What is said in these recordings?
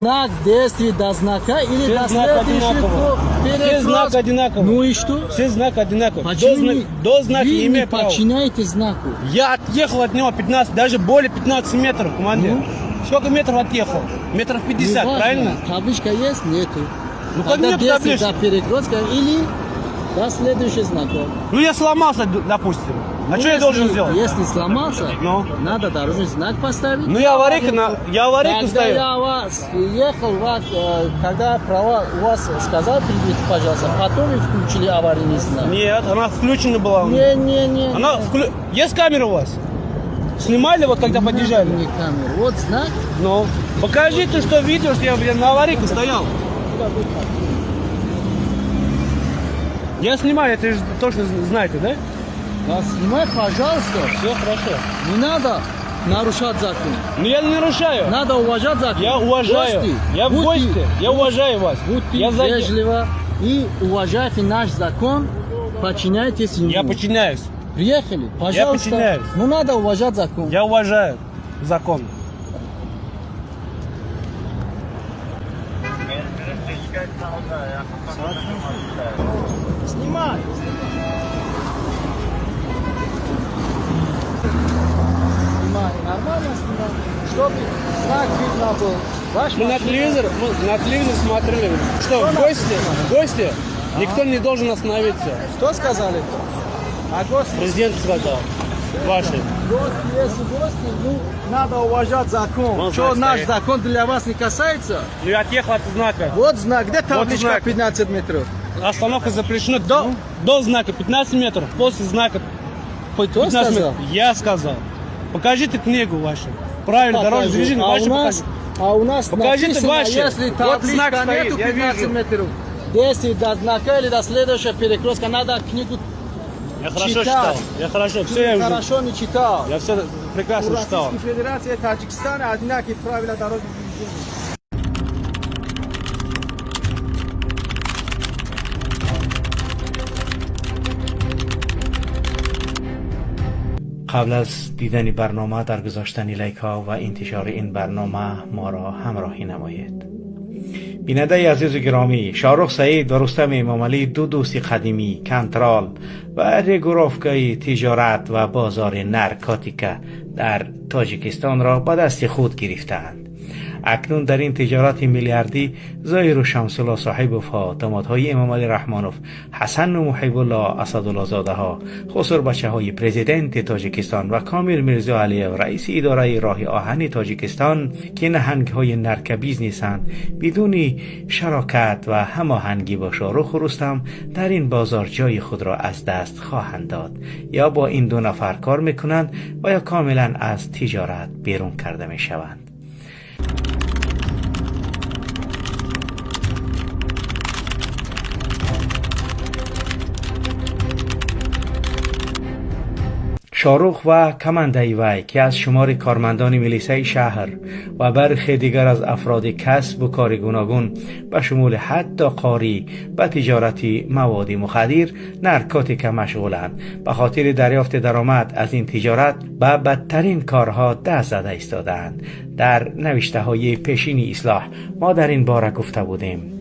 Знак действий до знака или Все до знаки следующего одинаковые. Все перекрестка. знаки одинаковые. Ну и что? Все знаки одинаковые. Почему До, до знака вы не имею право. подчиняете знаку? Я отъехал от него 15, даже более 15 метров, командир. Ну? Сколько метров отъехал? Метров 50, Неважно, правильно? Табличка есть? Нету. Ну как Тогда нет действует таблички? до перекрестка или до следующего знака. Ну я сломался, допустим. А Ну, что я если- должен сделать? Если сломался, Ну? надо дорожный знак поставить. Ну я аварийку, я аварийку Когда ставил. я вас ехал, вас, когда права у вас сказал, придите, пожалуйста, потом вы включили аварийный знак. Нет, она включена была у меня. Не-не-не. Она Есть камера у вас? Снимали вот когда подъезжали? Не камеру. Вот знак. Ну. Покажите, что видео, что я, блин, на аварийку стоял. Я снимаю, это же точно знаете, да? Вас снимай, пожалуйста. Все хорошо. Не надо нарушать закон. Но я не нарушаю. Надо уважать закон. Я уважаю. Гости, я в будьте- гости. Я уважаю вас. Будьте я вежливо и уважайте наш закон, подчиняйтесь ему. Я подчиняюсь. Приехали, пожалуйста. подчиняюсь. Ну надо уважать закон. Я уважаю закон. Снимай. Снимай, нормально снимай. Чтобы знак видно был. Ваш Мы на машина- телевизор, мы на телевизор смотрели. Что, Кто в гости, в гости никто не должен остановиться. Что сказали? А гости? Президент сказал. Ваши. Гости, если гости, ну, надо уважать закон. Вон Что, знак наш стоит. закон для вас не касается? Ну я отъехал от знака. Вот знак, где табличка знак. 15 метров? Остановка запрещена до знака 15 метров, после знака Кто 15 сказал? метров. Я сказал. Покажите книгу вашу. Правильно, дорожное Покажу. движение а ваши у нас, покажите. а у нас Покажите написано, ваши. если Вот табличка знак стоит, нету я 15 вижу. метров, 10 до знака или до следующего перекрестка, надо книгу Я хорошо читать. читал. Я хорошо, все я Ты уже. хорошо не читал. Я все прекрасно У читал. Российской Федерации и Таджикистана одинаковые правила дорожного движения. قبل از دیدن برنامه در گذاشتن لایک ها و انتشار این برنامه ما را همراهی نمایید. بیننده عزیز و گرامی، شاهرخ سعید و رستم امامعلی دو دوست قدیمی کنترل و رگوروفکای تجارت و بازار نرکاتیکا در تاجیکستان را به دست خود گرفتند. اکنون در این تجارت میلیاردی ظاهر و شمس‌الله صاحبوف ها، دامادهای امامعلی رحمانوف، حسن و محب الله اسدالله زاده ها، خسر بچه های پرزیدنت تاجیکستان و کامیل میرزا علیف رئیس اداره راه آهن تاجیکستان که نهنگ های narco business اند، بدون شراکت و هماهنگی با شاهرخ و رستم در این بازار جای خود را از دست خواهند داد. یا با این دو نفر کار میکنند و یا کاملا از تجارت بیرون کرده میشوند. شاهرخ و کمانده وی که از شمار کارمندان میلیسه شهر و برخی دیگر از افراد کسب و کار گوناگون به شمول حتی قاری به تجارت مواد مخدر narkotika مشغولند، به خاطر دریافت درآمد از این تجارت به بدترین کارها دست زده ایستادند. در نوشته های پیشین اصلاح ما در این باره گفته بودیم.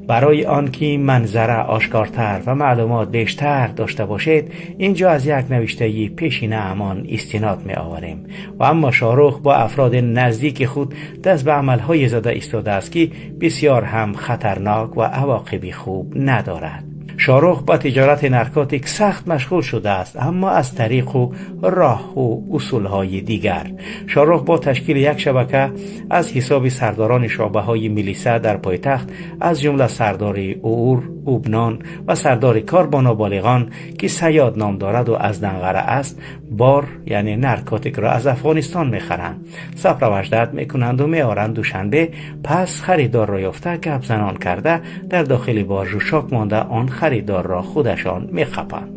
برای آنکه منظره آشکارتر و معلومات بیشتر داشته باشید، اینجا از یک نوشته پیشین امان استناد می آوریم. و اما شاهرخ با افراد نزدیک خود دست به عملهای زده ایستاده است که بسیار هم خطرناک و عواقب خوب ندارد. شاهرخ با تجارت narcotic سخت مشغول شده است، اما از طریق و راه و اصولهای دیگر. شاهرخ با تشکیل یک شبکه از حساب سرداران شعبه های میلیسه در پایتخت، از جمله سردار اور اوبنان و سردار کار با نابالغان که صیاد نام دارد و از دنغره است، بار یعنی narcotic را از افغانستان میخرند، سپروجدت میکنند و میآرند دوشنبه. پس خریدار را یافته، گپ زنان کرده، در داخل بار شاک مانده، آن خریدار را خودشان میخپند.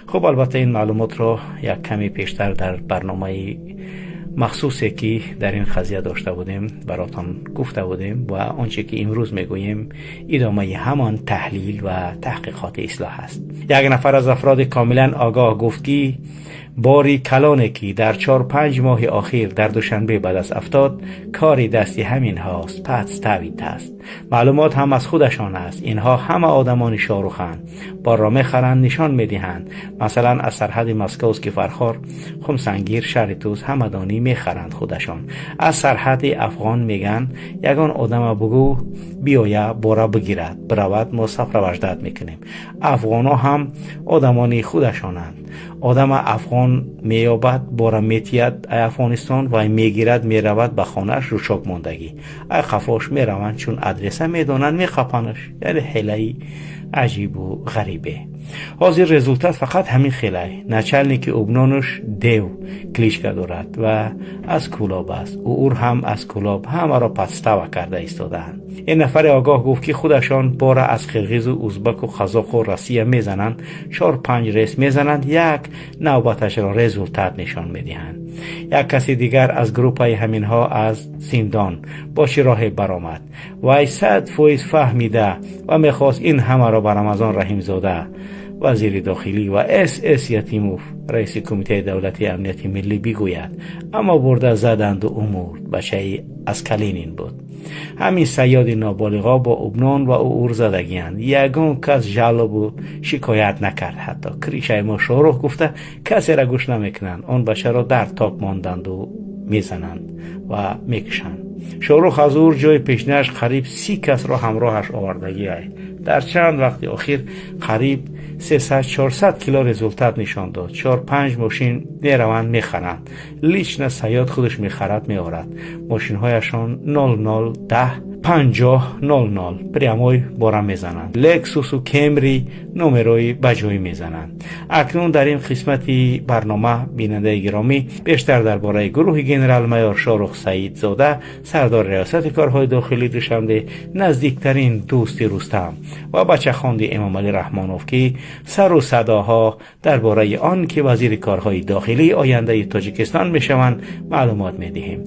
خب، البته این معلومات را یک کمی پیشتر در برنامه مخصوصی که در این قضیه داشته بودیم براتان گفته بودیم و آنچه که امروز میگوییم ادامه همان تحلیل و تحقیقات اصلاح است. یک نفر از افراد کاملا آگاه گفت که Бори калоне, ки дар 4-5 моҳи охир дар Душанбе ба даст афтод, кори дасти ҳаминҳост, подставить аст. Маълумот ҳам аз худашон аст. Инҳо ҳама одамони Шоҳруханд. Борро мехаранд, нишон медиҳанд. Масалан, аз сарҳади Московский, Фархор, Хумсангир, шаҳри Тӯс, Ҳамадонӣ мехаранд худашон. Аз сарҳади афғон меган, ягон одама бугӯ, биёя, бора бигирад, биравад, мо сопровождать мекунем. Афғонҳо ҳам одамони худашонанд. Одама афғон меёбад, бора метиҳад ай Афғонистон, вай мегирад, меравад ба хонааш, жучок мондагӣ. Ай қафош мераванд, чун адреса медонанд, меқапанаш. Яъне ҳелаи аҷибу ғарибе. Ҳозир результат фақат ҳамин хелай. Начальники УГНО-нуш Дев кличка дорад ва аз Кӯлоб аст. Уур ҳам аз Кӯлоб, ҳамаро подстава карда истодаанд. Ин нафари огоҳ гуфт, ки худашон бора аз қирғизу узбаку қазоқу Россия мезананд, чор панҷ рейс мезананд, як навбаташро результат нишон медиҳанд. Як каси дигар аз группаи ҳаминҳо аз зиндон бо чӣ роҳе баромад. Вай 100% фаҳмида ва мехост ин ҳамаро ба Рамазон Раҳимзода, вазири дохилӣ, ва С. С. Ятимов, раиси Кумитаи давлатии амнияти миллӣ, бигӯяд, аммо бурда заданду ӯ мурд. Бачаи аз Калинин буд. Ҳамин Сайёди ноболиғо бо УГНО ва уур задагианд. Ягон кас жалобу шикоят накард. Ҳатто крышаи мо Шоҳрух гуфта касера гӯш намекунанд. Он бачаро дар ток монданду мезананд ва мекушанд. Шоҳрух аз ур ҷои пешинаш қариб 30 касро ҳамроҳаш овардагиай. Дар чанд вақти охир қариб 300-400 кило результат нишон дод. Чор панҷ мошин мераванд, мехаранд. Лично Сайёд худаш мехарад, меорад. Мошинҳояшон 00 10 50 00, прямой бора мезананд. Лексусу Кемри номерои ба ҷой мезананд. Акнун дар ин қисмати барнома, бинандаи гиромӣ, бештар дар бораи гурӯҳи генерал-майор Шорух Саидзода, сардори Риёсати корҳои дохилии Душанбе, наздиктарин дӯсти Рустам ва бачахонди Эмомалӣ Раҳмонов, ки сару садоҳо дар бораи он ки вазири корҳои дохилии ояндаи Тоҷикистон мешаванд, маълумот медиҳем.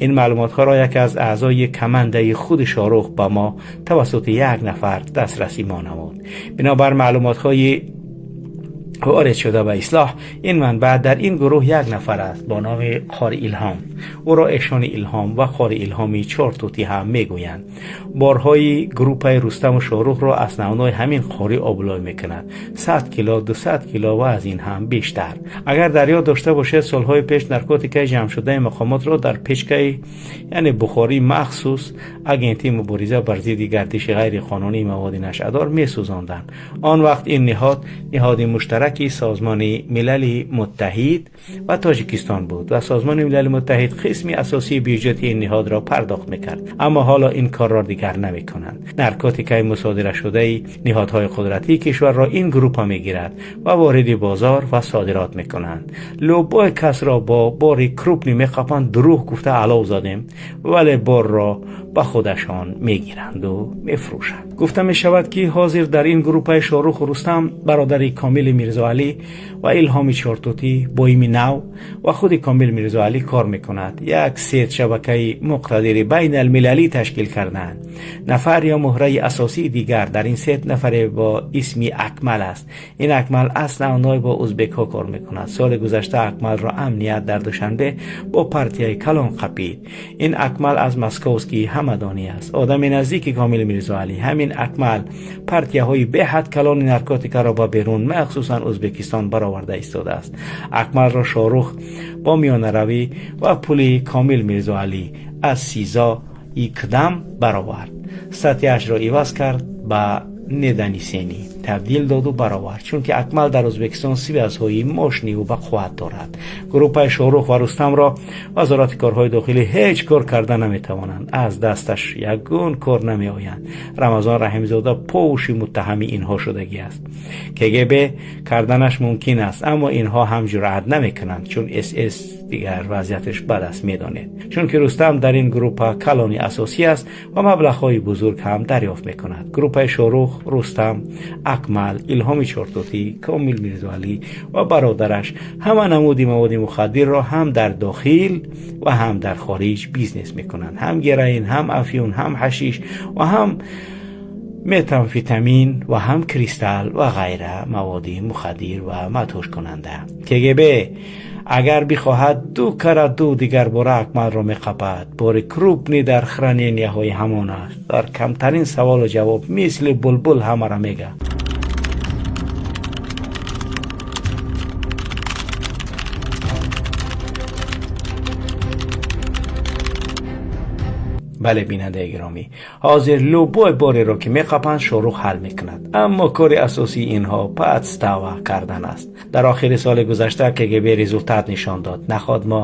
Ин маълумотҳоро яке аз аъзои командаи худи Шорух ба мо тавассути як нафар дастрасӣ мо намуд. Бинобар маълумотҳои ворид шуда ба Ислоҳ, ин манбаъ дар ин гурӯҳ як нафар аст бо номи Қори Илҳом. Ӯро Эшони Илҳом ва Қори Илҳоми Чортутӣ ҳам мегӯянд. Борҳои группаи Рустаму Шоҳрухро основной ҳамин қорӣ облой мекунад: 100 кило, 200 кило ва аз ин ҳам бештар. Агар дар ёд дошта бошед, солҳои пеш наркотикаи ҷамъшудаи мақомотро дар печкаи, яъне бухории махсус Агентии мубориза бар зидди гардиши ғайриқонунии маводи нашъадор месӯзонданд. Он вақт ин ниҳод ниҳоди муштараки Созмони Милали Муттаҳид ва Тоҷикистон буд ва Созмони Милали Муттаҳид қисми асосии бюҷети ин ниҳодро пардохт мекард, аммо ҳоло ин корро дигар намекунанд. Наркотикаи мусодирашудаи ниҳодҳои қудратии кишварро ин группа мегирад ва вориди бозор ва содирот мекунанд. Любой касро бо бори крупный меқапанд, дурӯғ гуфта алов задем, вале борро ба худашон мегиранду мефурӯшанд. Гуфта мешавад, ки ҳозир дар ин группаи Шоҳруху Рустам, бародари Комили Мирзоалӣ ва Илҳоми Чортутӣ, боими нав ва худи Комил Мирзоалӣ кор мекунад. Як сеть, шабакаи муқтадири байналмилалӣ ташкил карданд. Нафар ё муҳраи асосии дигар дар ин сеть нафаре бо исми Акмал аст. Ин Акмал основной бо узбекҳо кор мекунад. Соли гузашта Акмалро амният дар Душанбе бо партияи калон қапид. Ин Акмал аз Московский Ҳамадонӣ аст, одами наздики Комил Мирзоалӣ. Ҳамин Акмал партияҳои беҳад калони наркотикаро ба берун, махсусан Ӯзбекистон, бароварда истодааст. Акмалро Шоҳрух бо миёнаравӣ ва пули Комил Мирзоалӣ аз СИЗО икдам баровард, статьяшро иваз кард, ба недонесение табдил доду баровард, чунки Акмал дар Ӯзбекистон связьҳои мощныйу ба қувват дорад. Группаи Шоҳрух ва Рустамро Вазорати корҳои дохилӣ ҳеҷ кор карда наметавонанд, аз дасташ ягон кор намеоянд. Рамазон Раҳимзода по уши муттаҳами инҳо шудагӣ аст. КГБ карданаш мумкин аст, аммо инҳо ҳам ҷуръат намекунанд, чун СС дигар вазъияташ бад аст, медонед, чунки Рустам дар ин группа калони асосӣ аст ва маблағҳои бузург ҳам дарёфт мекунад. Группаи Шоҳрух, Рустам, Акмал, Илҳоми Чортутӣ, Комил Мирзоалӣ ва бародараш ҳама намуди маводи мухаддирро ҳам дар дохил ва ҳам дар хориҷ бизнес мекунанд: ҳам героин, ҳам афюн, ҳам ҳашиш ва ҳам Метамфетамин ва ҳам кристалл ва ғайра маводи мухаддир ва мадҳушкунанда. КГБ агар бихоҳад, ду кара ду дигар бора Акмалро меқапад. Бори крупный дар хранения ҳои ҳамон аст. Дар камтарин саволу ҷавоб мисли булбул ҳамаро мега. Бале, бинандаи гиромӣ, ҳозир любой бореро, ки меқапанд, Шорух ҳал мекунад, аммо кори асосии инҳо подстава кардан аст. Дар охири соли гузашта КГБ результат нишон дод. Наход мо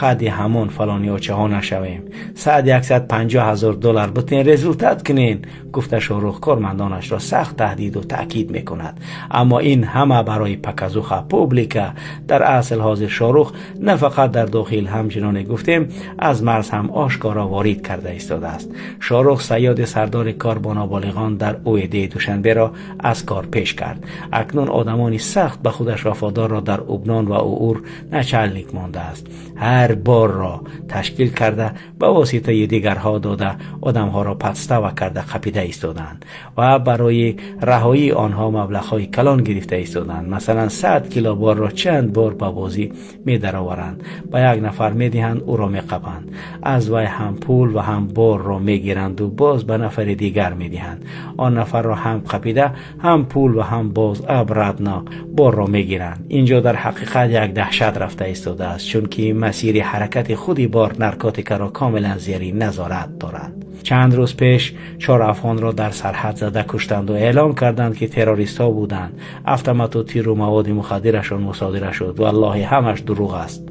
қадди ҳамон фалониёчаҳо нашавем. 100-150 ҳазор доллар бутен, результат кунен, гуфта Шорух кормандонашро сахт таҳдиду таъкид мекунад. Аммо ин ҳама барои показуха, публика. Дар асл ҳозир Шорух на фақат дар дохил, ҳамчуноне гуфтем, аз марз ҳам ошкоро ворид карда истодааст. Шорух Сайёди сардори кор бо ноболиғон дар УВД Душанберо аз кор пеш кард. Акнун одамони сахт ба худаш вафодорро дар УБНОН ва УУР начальник мондааст. Ҳар борро ташкил карда, ба воситаи дигарҳо дода, одамҳоро подстава карда қапида истодаанд ва барои раҳоии онҳо маблағҳои калон гирифта истодаанд. Масалан, 100 кило борро чанд бор ба бозӣ медароваранд, ба як нафар медиҳанд, ӯро меқапанд, аз вай ҳам пул ва ҳам борро мегиранду боз ба нафари дигар медиҳанд. Он нафарро ҳам қапида, ҳам пул ва ҳам боз обратно борро мегиранд. Инҷо дар ҳақиқат як даҳшат рафта истодааст, чунки масири ҳаракати худи бор наркотикаро комилан зери назорат доранд. Чанд рӯз пеш чор афғонро дар сарҳад зада куштанду эълон карданд, ки террористҳо буданд. Автомату тиру маводи мухаддирашон мусодира шуд. Валлоҳи, ҳамаш дурӯғ аст.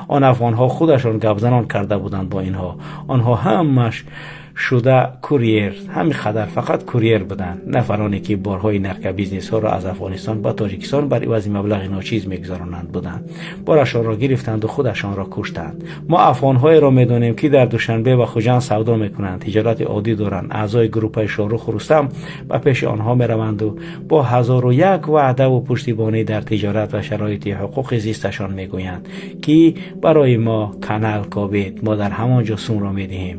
Он афғонҳо худашон гапзанон карда буданд бо инҳо. Онҳо ҳамаш шуда курьер, ҳамин қадар фақат курьер буданд. Нафароне, ки борҳои наркобизнесҳоро аз Афғонистон ба Тоҷикистон бар ивази маблағи ночиз мегузаронанд буданд. Борашонро гирифтанду худашонро куштанд. Мо афғонҳоеро медонем, ки дар Душанбе ва Хуҷанд савдо мекунанд, тиҷорати оддӣ доранд. Аъзои группаи Шоҳруху Рустам ба пеши онҳо мераванду бо ҳазору як ваъдаву пуштибонӣ дар тиҷорат ва шароити ҳуқуқи зисташон мегӯянд, ки барои мо канал кобед, мо дар ҳамон ҷо сумро медиҳем.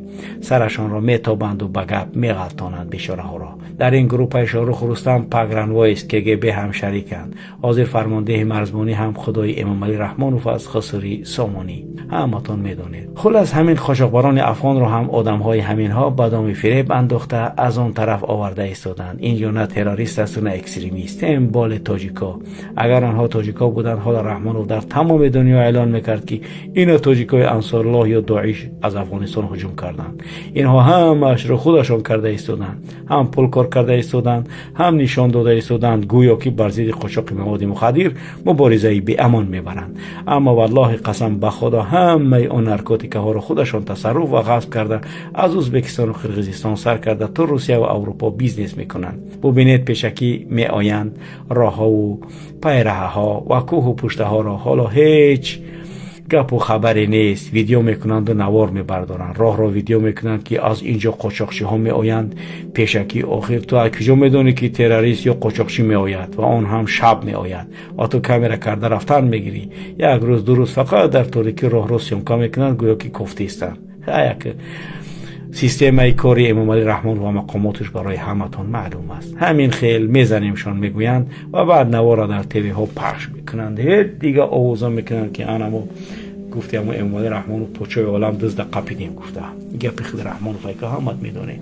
Сарашонро метобанду ба гап меғалтонанд бечораҳоро. Дар ин группаи Шоҳруху Рустам погранвойск, КГБ ҳам шариканд. Ҳозир фармондеҳи марзбонӣ ҳам худои Эмомалӣ Раҳмонов аст, Хусури Сомонӣ, ҳаматон медонед. Хулас, ҳамин қочоқбарони афғонро ҳам одамҳои ҳаминҳо ба доми фиреб андохта, аз он тараф оварда истоданд. Инҷо на террорист асту, на экстремист, тем более тоҷико. Агар онҳо тоҷико буданд, ҳола Раҳмонов дар тамоми дунё эълон мекард, ки ина тоҷикои Ансоруллоҳ ё Доиш аз Афғонистон ҳуҷум карданд. Инҳо ҳамаашро худашон карда истоданд, ҳам пул кор карда истоданд, ҳам нишон дода истоданд, гӯё ки бар зидди қочоқи маводи мухаддир муборизаи беамон мебаранд. Аммо валлоҳи, қасам ба Худо, ҳамаи он наркотикаҳоро худашон тасарруф ва ғасб карда, аз Ӯзбекистону Қирғизистон сар карда то Русия ва Аврупо бизнес мекунанд. Бубинед, пешакӣ меоянд, роҳҳову пайраҳаҳо ва кӯҳу пуштаҳоро ҳоло ҳеҷ гапу хабаре нест, видео мекунанду навор мебардоранд, роҳро видео мекунанд, ки аз ин ҷо қочоқчиҳо меоянд пешакӣ. Охир ту аз куҷо медонӣ, ки террорист ё қочоқчӣ меояд ва он ҳам шаб меояд, ва ту камера карда рафтан мегирӣ? Як рӯз, 2 рӯз фақат дар торикӣ роҳро съёмка мекунанд, гӯё ки кофтистанд. Як системаи кори Эмомалӣ Раҳмон ва мақомоташ барои ҳаматон маълум аст. Ҳамин хел мезанемшон мегӯянд ва баъд навора дар ТВҳо пахш мекунанд. Ҳеҷ дига овоза мекунанд, ки анамо гуфти амо Эмомалӣ Раҳмонов почои олам дизда қапидем гуфта. Гапи худ Раҳмонов айка ҳамат медонед.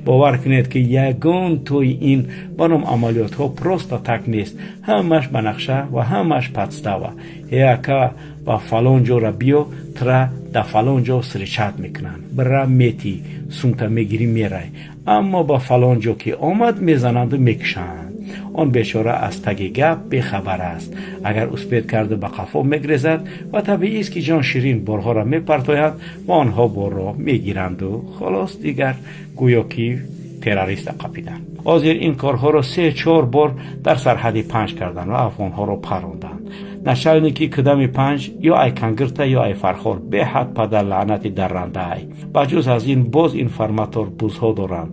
Бовар кунед, ки ягон тои ин ба ном амалиётҳо просто так нест. Ҳамаш ба нақша ва ҳамаш подстава. Яка ба фалон ҷора биё, тра да фалон ҷо встречать мекунанд, бира мети сумта мегирӣ, мерай, аммо ба фалон ҷо ки омад, мезананду мекушанд. Он бечора аз таги гап бехабар аст. Агар успеть карду ба қафо мегрезад ва табиист, ки ҷон ширин борҳоро мепартояд ва онҳо борро мегиранду холос, дигар гӯё ки террориста қапиданд. Ҳозир ин корҳоро се чор бор дар сарҳади панҷ карданд ва афғонҳоро паронданд. Начальники кдами панҷ ё ай Кангирта, ё ай Фархор, беҳад падарлаънати даррандаай. Ба ҷуз аз ин, боз информатор бузҳо доранд.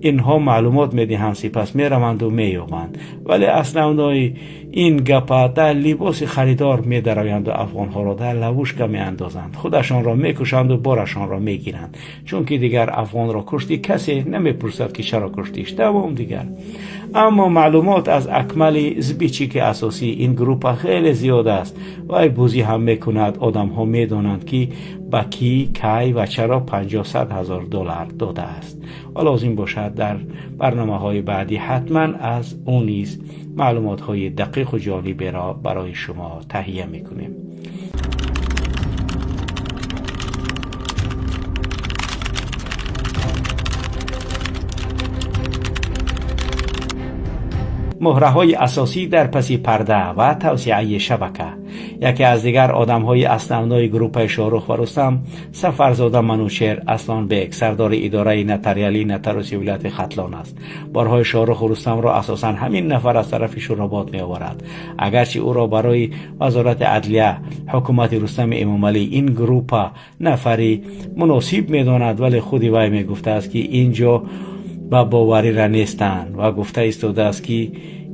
Инҳо маълумот медиҳанд, сипас мераванду меёбанд. Вале основной ин гапа дар либоси харидор медароянду афғонҳоро дар ловушка меандозанд, худашонро мекушанду борашонро мегиранд, чунки дигар афғонро куштӣ, касе намепурсад, ки чаро куштиш. Тамом дигар. Аммо маълумот аз Акмали сбытчики асосии ин группа хеле зиёд аст. Вай бузӣ ҳам мекунад. Одамҳо медонанд, ки ба кӣ, кай ва чаро 50-100 ҳазор доллар додааст. Ва лозим бошад, дар барномаҳои баъдӣ ҳатман аз ӯ низ маълумотҳои дақиқу ҷолиберо барои шумо таҳия мекунем. Муҳраҳои асосӣ дар паси парда ва тавсеаи шабака. Яке аз дигар одамҳои основной группаи Шоҳрух ва Рустам Сафарзода Манучер Аслонбек, сардори идораи нотариалии нотариуси вилояти Хатлон аст. Борҳои Шоҳруху Рустамро асосан ҳамин нафар аз тарафи Шӯробод меоварад. Агарчи ӯро барои Вазорати адлия ҳукумати Рустами Эмомалӣ ин группа нафари муносиб медонад, вале худи вай мегуфтааст, ки ин ҷо ба боварира нестанд ва гуфта истодааст, ки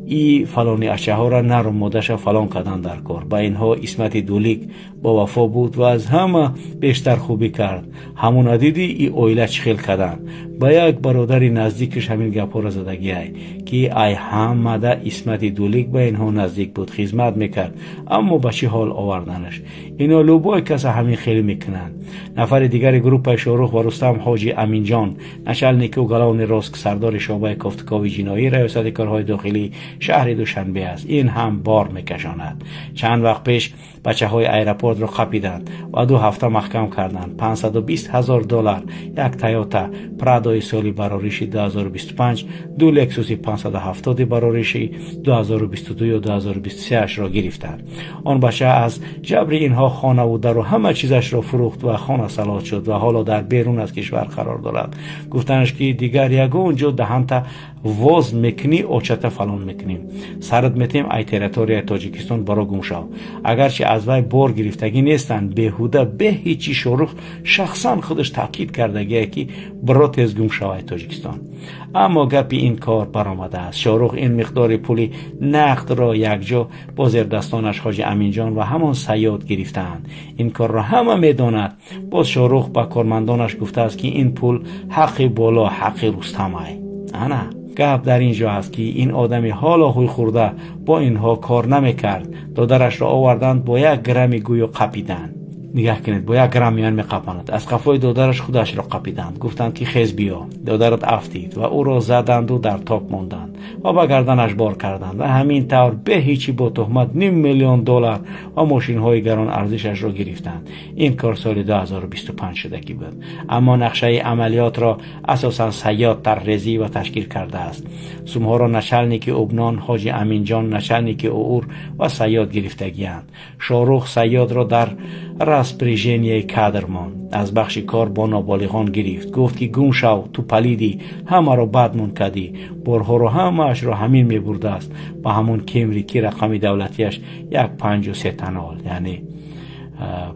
и фалони ачаҳоро нару модаша фалон кардан дар кор. Ба инҳо Исмати Дулик бовафо буд ва аз ҳама бештар хубӣ кард. Ҳамона дидӣ, и оила чӣ хел карданд. Ба як бародари наздикаш ҳамин гапҳоро задагиай, ки ай ҳамада Исмати Дулик ба инҳо наздик буд, хизмат мекард, аммо ба чӣ ҳол оварданаш. Ино любой каса ҳамин хеле мекунанд. Нафари дигари группаи Шоҳрух ва Рустам Ҳоҷи Аминҷон, начальники уголовный розыск, сардори шӯъбаи кофтукови ҷиноӣ Раёсати корҳои дохилии шаҳри Душанбе аст. Ин ҳам бор мекашонад. Чанд вақт пеш бачаҳои аэропортро қапиданд ва 2 ҳафта маҳкам карданд. 520 ҳазор доллар, як Тойота Прадои соли барориши 2025, ду Лексуси 570 барориши 2022 ё 2023-ашро гирифтанд. Он бача аз ҷабри инҳо хонаву дару ҳама чизашро фурӯхт ва хона салот шуд ва ҳоло дар берун аз кишвар қарор дорад. Гуфтанаш, ки дигар ягон ҷо даҳанта воз мекунӣ, очата фалон мекунем, сарат метем, ай территорияи Тоҷикистон баро гум шав. Агарчи аз вай бор гирифтагӣ нестанд, беҳуда, бе ҳечи Шоҳрух шахсан худаш таъкид кардагие, ки биро, тез гум шав ай Тоҷикистон. Аммо гапи ин кор баромадааст. Шоҳрух ин миқдори пули нақдро якҷо бо зердастонаш Ҳоҷи Аминҷон ва ҳамон Саёд гирифтаанд. Ин корро ҳама медонад. Боз Шоҳрух ба кормандонаш гуфтааст, ки ин пул ҳаққи боло, ҳаққи Рустамай. Ана гап дар ин ҷо аст, ки ин одами ҳоло ҳуйхӯрда бо инҳо кор намекард. Додарашро оварданд, бо як грамми гӯё қапиданд. Нигаҳ кунед, бо як грамм миён меқапанад. Аз қафои додараш худашро қапиданд, гуфтанд, ки хез, биё. Додарат афтид ва ӯро заданду дар ток монданд ва ба гарданаш бор карданд ва ҳамин тавр бе ҳечи бо туҳмат ним миллион доллар ва мошинҳои гарон арзишашро гирифтанд. Ин кор соли 2025 шудагӣ буд, аммо нақшаи амалиётро асосан Саёд тарҳрезӣ ва ташкил кардааст. Сумҳоро начальники УБНОН Ҳоҷи Аминҷон, начальники УУР ва Саёд гирифтагианд. Шоҳрух Саёдро дар распоряжение кадр монд, аз бахши кор бо ноболиғон гирифт. Гуфт, ки гум шав, ту палидӣ, ҳамаро бадмон кардӣ. Борҳоро ҳамаашро ҳамин мебурдааст ба ҳамон Кемри, ки рақами давлатияш як панҷу сетанол, яъне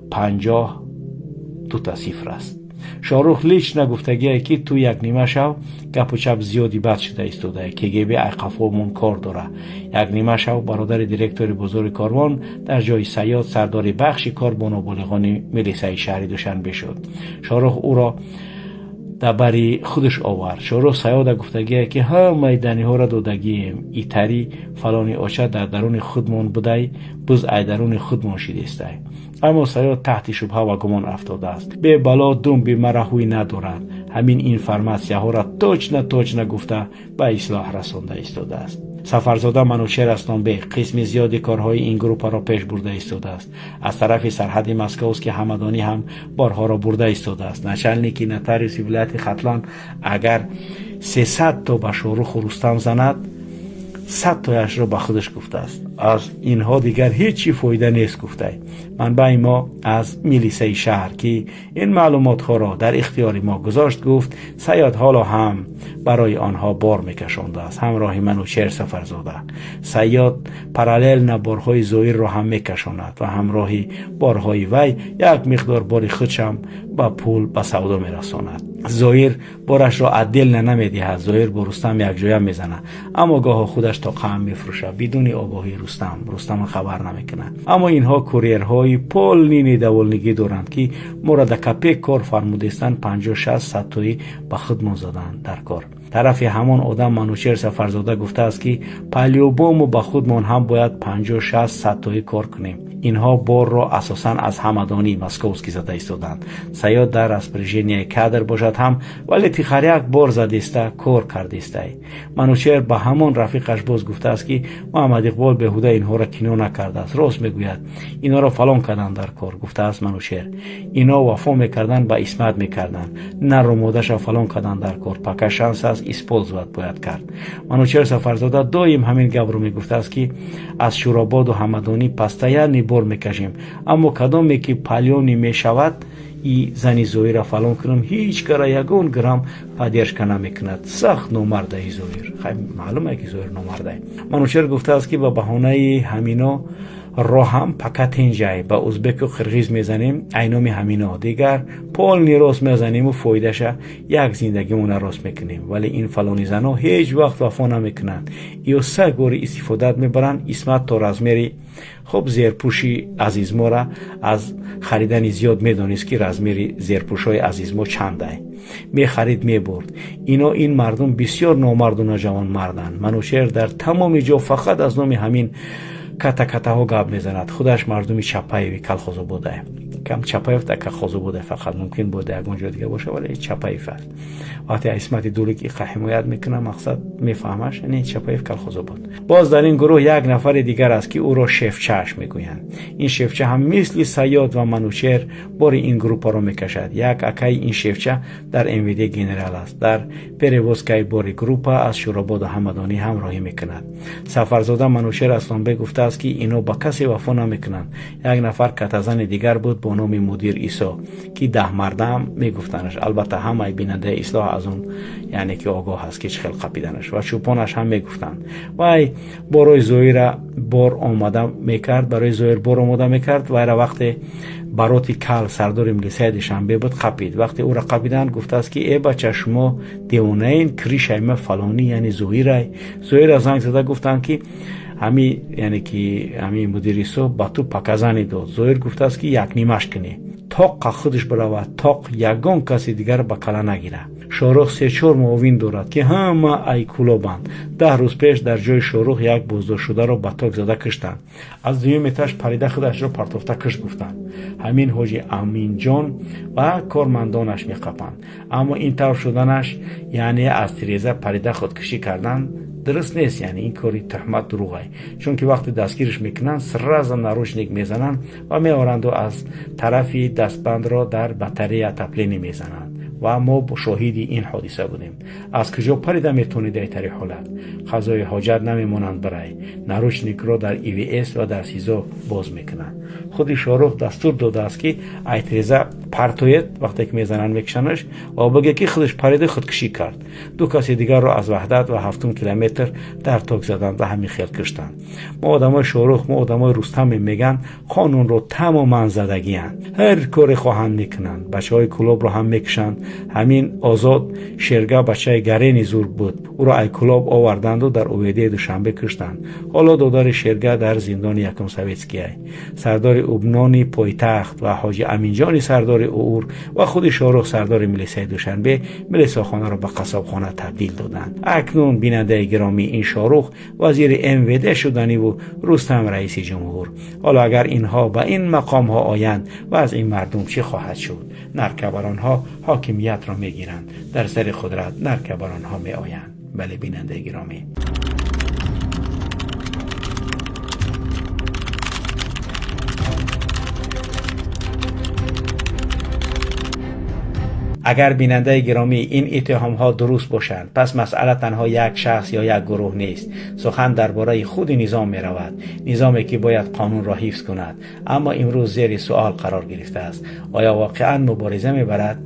50 дута сифр аст. Шоҳрух лично гуфтагие, ки ту якнима шав, гапу чап зиёди бад шуда истодае, КГБ айқафомон кор дора, якнима шав. Бародари директори бозори Корвон дар ҷои Саёд сардори бахши кор бо ноболиғони милисаи шаҳри Душанбе шуд. Шоҳрух ӯро дар бари худаш овард. Шоҳрух Саёда гуфтагие, ки ҳамаи даниҳоро додагием, итари фалони оча дар даруни худмон будай, буз ай даруни худмон шидистай. Аммо Саёд таҳти шубҳа ва гумон афтодааст. Бебало думби мара ҳуй надорад. Ҳамин информатсияҳоро точно точно гуфта, ба ислоҳ расонда истодааст. Сафарзода Манучер Аслонбек қисми зиёди корҳои ин группаро пеш бурда истодааст. Аз тарафи сарҳади Московский Ҳамадонӣ ҳам борҳоро бурда истодааст. Начальники нотариуси вилояти Хатлон агар 300 то ба Шоҳруху Рустам занад, 100 тояшро ба худаш гуфтааст. Аз инҳо дигар ҳеҷ чӣ фоида нест, гуфтай манбаи мо аз милисаи шаҳр, ки ин маълумотҳоро дар ихтиёри мо гузошт. Гуфт, Саёд ҳоло ҳам Барои онҳо бор мекашондааст ҳамроҳи Манучер Сафарзода. Сайёд параллельно борҳои Зоирро ҳам мекашонад ва ҳамроҳи борҳои вай як миқдор бори худшам ба пул ба савдо мерасонад. Зоир борашро отдельно намедиҳад. Зоир бо Рустам якҷоя мезанад, аммо гоҳо худаш тоқаам мефурӯшад бидуни огоҳии Рустам. Рустама хабар намекунад. Аммо инҳо курьерҳои полный недовольный гӣ доранд, ки моро да копек кор фармудестанд. 50, 60, 100тоӣ ба худмон заданд дар кор. Тарафи ҳамон одам Манучер Сафарзода гуфтааст, ки по-любому ба худмон ҳам бояд 50, 60, 100тоӣ кор кунем. Инҳо борро асосан аз Ҳамадонӣ, московский зада истоданд. Саёд дар распоряжение кадр бошад ҳам, вале тихаряк бор задиста кор кардистай. Манучер ба ҳамон рафиқаш боз гуфтааст, ки Муҳаммад Иқбол беҳуда инҳоро кино накардааст, рост мегӯяд. Инҳоро фалон карданд дар кор, гуфтааст Манучер. Ино вафо мекарданд, ба Исмат мекарданд, нару модаша фалон карданд дар кор. Пока шанс аст, использовать бояд кард. Манучер Сафарзода доим ҳамин гапро мегуфтааст, ки аз Шӯрободу Ҳамадонӣ постоянный бор мекашем, аммо кадоме ки палёный мешавад и зани Зоира фалон кунам, ҳеҷ кара ягон грамм поддержка намекунад. Сахт номардаи Зоир. Хай, маълуме, ки Зоир номардай. Манучер гуфтааст, ки ба баҳонаи ҳамино роҳам пока тинҷай, ба узбеку қирғиз мезанем. Айноми ҳамино дигар полный рост мезаниму фоидаша як зиндагимона рост мекунем. Вале ин фалони зано ҳеҷ вақт вафо намекунанд, ё саг бори истифодат мебаранд. Исмат то размери хуб зерпӯши азизмора аз харидани зиёд медонист, ки размери зерпӯшҳои азизмо чандай мехарид, мебурд. Ино ин мардум бисёр номарду наҷавонмарданд. Манучер дар тамоми ҷо фақат аз номи ҳамин ката-катаҳо гап мезанад. Худаш мардуми Чапаеви Калхозобода, кам Чапаев дар Калхозобода фақат, мумкин буд ягон ҷо дига боша, вале Чапаев аст. Вақте Исмати Дулик иқа ҳимоят мекунад, мақсад мефаҳмаш, яъне Чапаев Калхозобод. Боз дар ин гурӯҳ як нафари дигар аст, ки ӯро Шефчааш мегӯянд. Ин Шефча ҳам мисли Сайёд ва Манучер бори ин группаро мекашад. Як акаи ин Шефча дар МВД генерал аст, дар перевозкаи бори группа аз Шӯрободу Ҳамадонӣ ҳамроҳӣ мекунад. Сафарзода Манучер Аслонбек гуфтааст, ки ино ба касе вафо намекунанд. Як нафар катазани дигар буд бо номи мудир Исо, ки даҳмардаам мегуфтанаш. Албатта, ҳамаи бинандаи ислоҳ аз он, яъне ки огоҳ аст, ки чӣ хел қапиданаш ва чӯпонаш ҳам мегуфтанд. Вай борои Зоира бор омода мекард, барои Зоир бор омода мекард. Вайра вақте Бароти Кал сардори милисияи Душанбе буд, қапид. Вақте ӯро қапиданд, гуфтааст, ки э бача, шумо девонаин, крышаи ма фалонӣ, яъне Зоирай. Зоира занг зада гуфтанд, ки ҳами, яъне ки ҳами мудир Исо ба ту показание дод. Зоир гуфтааст, ки якнимаш кунӣ, тоққа худаш биравад, тоқ ягон каси дигар ба кала нагира. Шорух се-чор муовин дорад, ки ҳама айкулобанд. 10 рӯз пеш дар ҷои Шорух як боздоштшударо ба ток зада киштанд. Аз дуюм этаж парида худашро партофта кишт, гуфтанд. Ҳамин ҳоҷи Аминҷон ва кормандонаш меқапанд. Аммо ин тавр шуданаш, яъне аз тиреза парида худкушӣ кардан, дуруст нест. Яъне ин кори туҳмат, дурӯғай, чунки вақте дастгирш мекунанд, сразу наручник мезананд ва меоранду аз тарафи дастбандро дар батарея отопление мезананд. Ва мо шоҳиди ин ҳодиса будем. Аз куҷо парида метавонид айтари ҳолат? Қазои ҳоҷат намемонанд барай, наручникро дар ИВС ва дар СИЗО боз мекунанд. Худи Шорух дастур додааст, ки айтреза партоед, вақте ки мезананд, мекушанаш, ва бигӯяд, ки худаш парида худкушӣ кард. Ду каси дигарро аз Ваҳдат ва ҳафтум километр дар ток заданд ва ҳамин хел куштанд. Мо одамои Шорух, мо одамои Рустаме, мегӯянд, қонунро тамоман задагианд, ҳар коре хоҳанд мекунанд. Бачаҳои Кулобро ҳам мекушанд. Ҳамин Озод Шерга бачаи Гарени зург буд, ӯро айкулоб оварданду дар УВД Душанбе куштанд. Ҳоло додари Шерга дар зиндони якум советскияй. Сардори УБНОНи пойтахт ва ҳоҷи Аминҷони сардори УУР ва худи Шорух сардори милисияи Душанбе милисохонаро ба қассобхона табдил доданд. Акнун, бинандаи гиромӣ, ин Шорух вазири МВД шуданиву Рустам раиси ҷумҳур. Ҳоло агар инҳо ба ин мақомҳо оянд ва аз ин мардум чӣ хоҳад шуд? Наркабаронҳо ҳокимиятро мегиранд, дар сари қудрат наркабаронҳо меоянд. Бале, бинандаи гиромӣ. Агар, бинандаи гиромӣ, ин иттиҳомҳо дуруст бошанд, пас масъала танҳо як шахс ё як гурӯҳ нест. Сухан дар бораи худи низом меравад, низоме ки бояд қонунро ҳифз кунад, аммо имрӯз зери суол қарор гирифтааст. Оё воқеан мубориза мебарад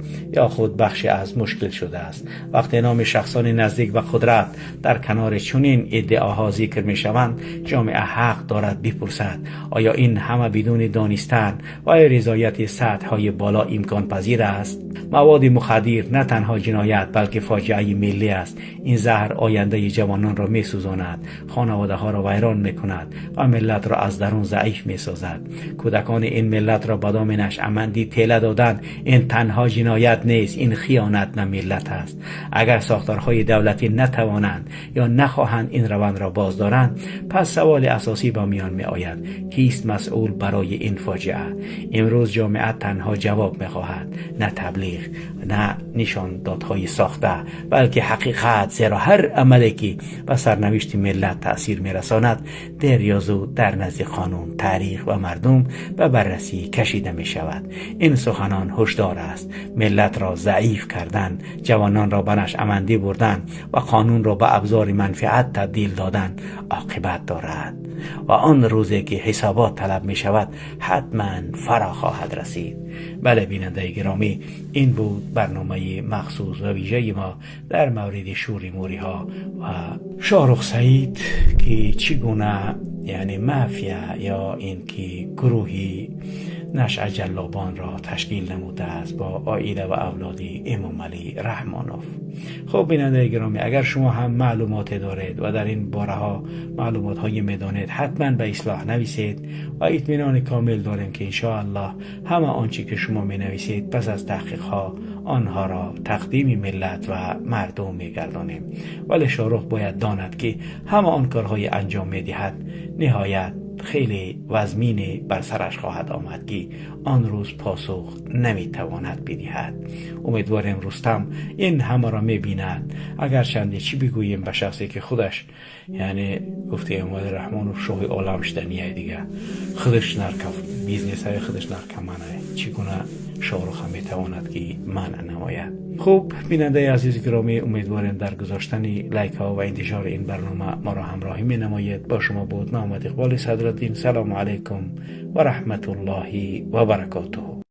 ё худ бахше аз мушкил шудааст? Вақте номи шахсони наздик ба қудрат дар канори чунин иддаоҳо зикр мешаванд, ҷомеа ҳақ дорад бипурсад: оё ин ҳама бидуни донистан ва ё ризояти сатҳҳои боло имконпазир аст? Маводи мухаддир на танҳо ҷиноят, балки фоҷиаи миллӣ аст. Ин заҳр ояндаи ҷавононро месӯзонад, хонаводаҳоро вайрон мекунад ва миллатро аз дарун заиф месозад. Кӯдакони ин миллатро ба доми нашъамандӣ тела додан ин танҳо ҷиноят нест, ин хиёнат ба миллат аст. Агар сохторҳои давлатӣ натавонанд ё нахоҳанд ин равандро боз доранд, пас саволи асосӣ ба миён меояд: кист масъул барои ин фоҷиа? Имрӯз ҷомеа танҳо ҷавоб мехоҳад, на таблиғ, на нишондодҳои сохта, балки ҳақиқат, зеро ҳар амале ки ба сарнавишти миллат таъсир мерасонад, дер ё зуд дар назди қонун, таърих ва мардум ба баррасӣ кашида мешавад. Ин суханон ҳушдор аст. Миллатро заиф кардан, ҷавононро ба нашъамандӣ бурдан ва қонунро ба абзори манфиат табдил додан оқибат дорад ва он рӯзе ки ҳисобот талаб мешавад, ҳатман фаро хоҳад расид. Бале, бинандаи гиромӣ, ин буд барномаи махсус ва вижаи мо дар мавриди шури муриҳо ва Шоҳрух Саид, ки чӣ гуна, яъне мафия ё ин ки гурӯҳи нашъаҷаллобонро ташкил намудааст бо оила ва авлоди Эмомалӣ Раҳмонов. Хуб, бинандаи гиромӣ, агар шумо ҳам маълумоте доред ва дар ин бораҳо маълумотҳое медонед, ҳатман ба Ислоҳ нависед ва итминони комил дорем, ки иншоаллоҳ ҳама он чӣ ки шумо менависед, пас аз таҳқиқҳо онҳоро тақдими миллат ва мардум мегардонем. Вале Шоҳрух бояд донад, ки ҳама он корҳои анҷом медиҳад, ниҳоят хеле вазмине бар сараш хоҳад омад, ки он рӯз посух наметавонад бидиҳад. Умедворем, Рустам ин ҳамаро мебинад. Агарчанде чӣ бигӯем ба шахсе, ки худаш, яъне гуфти Эмомалӣ Раҳмонов, шоҳи олам шудания, дига худаш нарко бизнесҳои худаш наркоманае, чӣ гуна Шоҳруха метавонад ки манъ намояд? Хуб, бинандаи азизи гиромӣ, умедворем, дар гузоштани лайкҳо ва интишори ин барнома моро ҳамроҳӣ менамоед. Бо шумо буд Муҳаммад Иқболи Садриддин. Салому алайкум ва раҳматуллоҳи ва баракотуҳ.